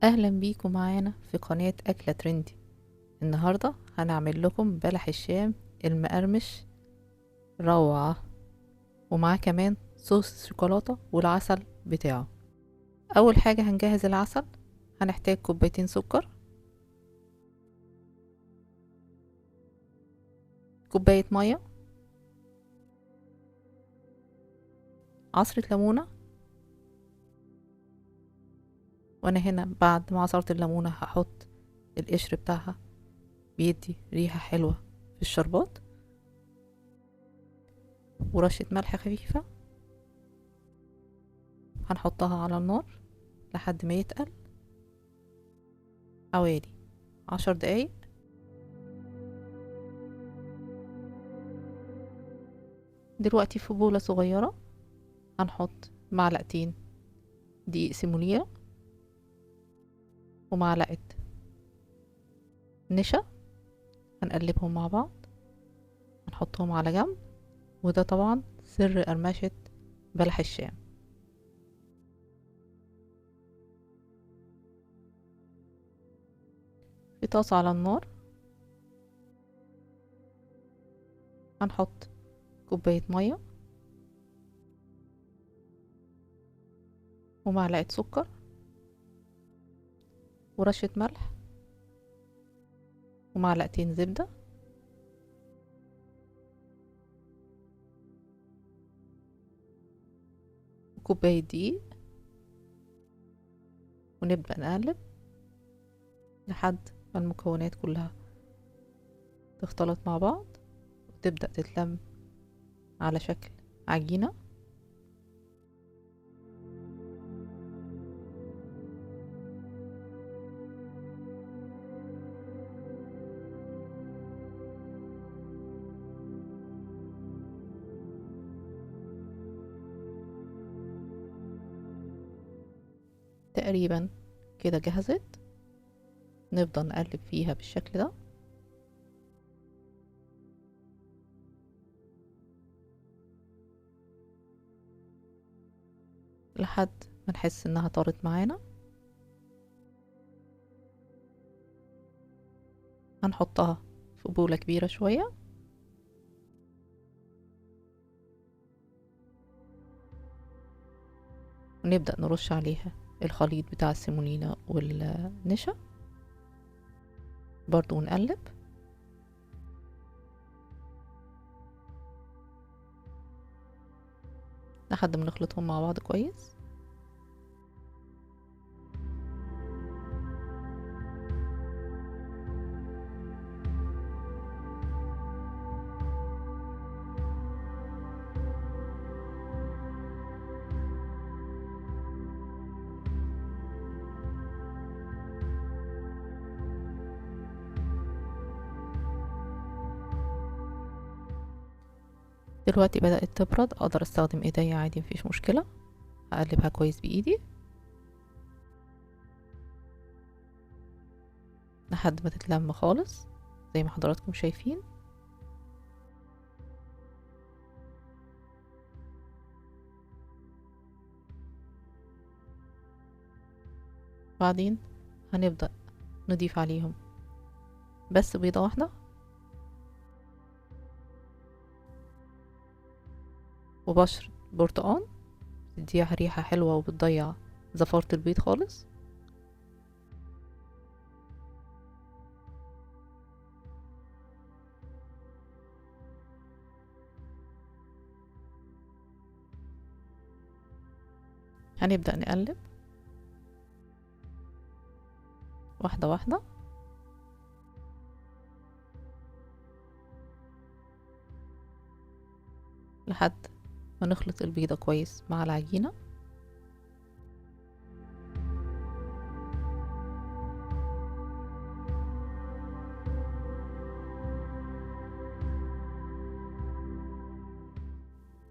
اهلا بيكم معانا في قناة اكلة ترندي. النهاردة هنعمل لكم بلح الشام المقرمش روعة، ومعاه كمان صوص الشوكولاتة والعسل بتاعه. اول حاجة هنجهز العسل. هنحتاج كوبايتين سكر، كوباية مية، عصرة ليمونة، وانا هنا بعد ما عصرت الليمونة هحط القشر بتاعها، بيدي ريحة حلوة في الشربات، ورشة ملح خفيفة. هنحطها على النار لحد ما يتقل حوالي 10 دقايق. دلوقتي في بولة صغيرة هنحط معلقتين دقيق سيمولينا ومعلقة نشا، هنقلبهم مع بعض، هنحطهم على جنب، وده طبعا سر قرمشة بلح الشام. في طاسة على النار هنحط كوباية مية ومعلقة سكر ورشة ملح ومعلقتين زبدة، وكوباية دقيق، ونبدأ نقلب لحد ما المكونات كلها تختلط مع بعض وتبدأ تتلم على شكل عجينة. تقريبا كده جهزت. نفضل نقلب فيها بالشكل ده. لحد ما نحس انها طارت معانا. هنحطها في بولة كبيرة شوية، ونبدأ نرش عليها الخليط بتاع السيمولينا والنشا برضو، ونقلب. لحد ما نخلطهم مع بعض كويس. دلوقتي بدأت تبرد، اقدر استخدم ايديا عادي مفيش مشكلة. هقلبها كويس بايدي لحد ما تتلم خالص زي ما حضراتكم شايفين. بعدين هنبدأ نضيف عليهم بس بيضة واحدة وبشر برتقان، بتديها ريحة حلوة وبتضيع زفارة البيض خالص. هنبدأ نقلب واحدة واحدة. لحد ما نخلط البيضة كويس مع العجينة.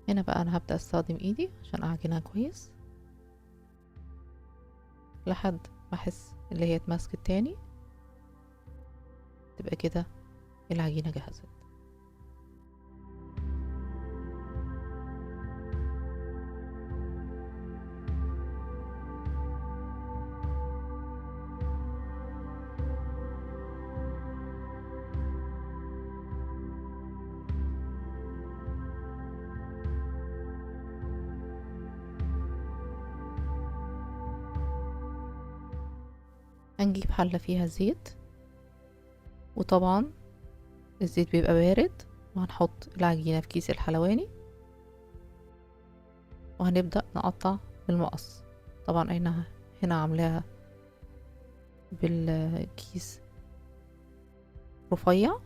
هنا بقى انا هبدأ استخدم ايدي عشان اعجنها كويس لحد ما احس اللي هي اتمسكت تاني. تبقى كده العجينة جهزت. هنجيب حلة فيها زيت، وطبعا الزيت بيبقى بارد، وهنحط العجينة في كيس الحلواني وهنبدأ نقطع بالمقص. طبعا انا هنا عاملاها بالكيس رفيع،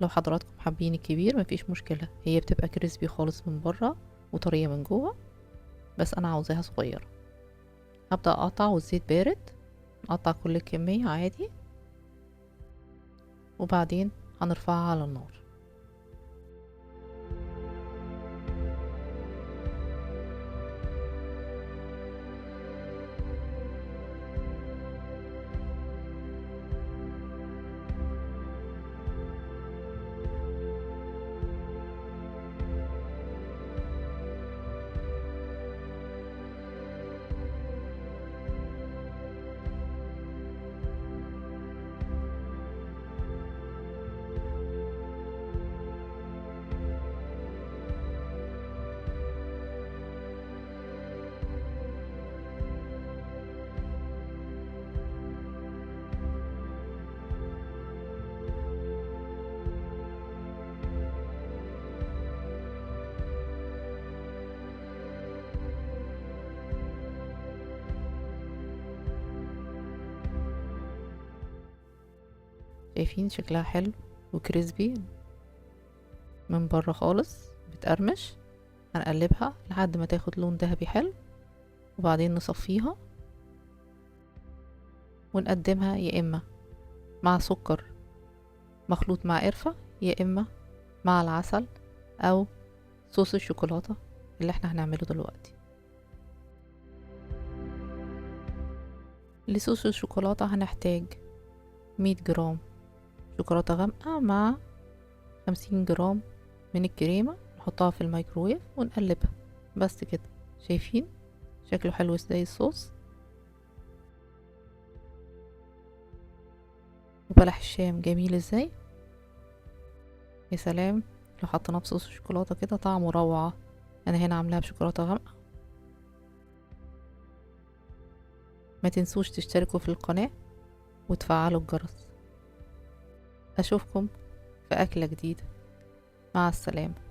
لو حضراتكم حابين الكبير مفيش مشكلة، هي بتبقى كريسبي خالص من بره وطرية من جوه، بس انا عاوزاها صغيرة. هبدأ اقطع والزيت بارد، نقطع كل الكمية عادي، وبعدين هنرفعها على النار. شايفين شكلها حلو وكريسبي من بره خالص، بتقرمش. هنقلبها لحد ما تاخد لون ذهبي حلو، وبعدين نصفيها ونقدمها يا اما مع سكر مخلوط مع قرفة، يا اما مع العسل او صوص الشوكولاتة اللي احنا هنعمله دلوقتي. لصوص الشوكولاتة هنحتاج 100 جرام شوكولاتة غامقة مع 50 جرام من الكريمة، نحطها في الميكروويف ونقلبها بس كده. شايفين شكله حلو ازاي الصوص؟ وبلح الشام جميل ازاي، يا سلام لو حطيناه بصوص الشوكولاتة كده طعمه روعة. انا هنا عاملاها بشوكولاتة غامقة. ما تنسوش تشتركوا في القناة وتفعلوا الجرس. أشوفكم في أكلة جديدة. مع السلامة.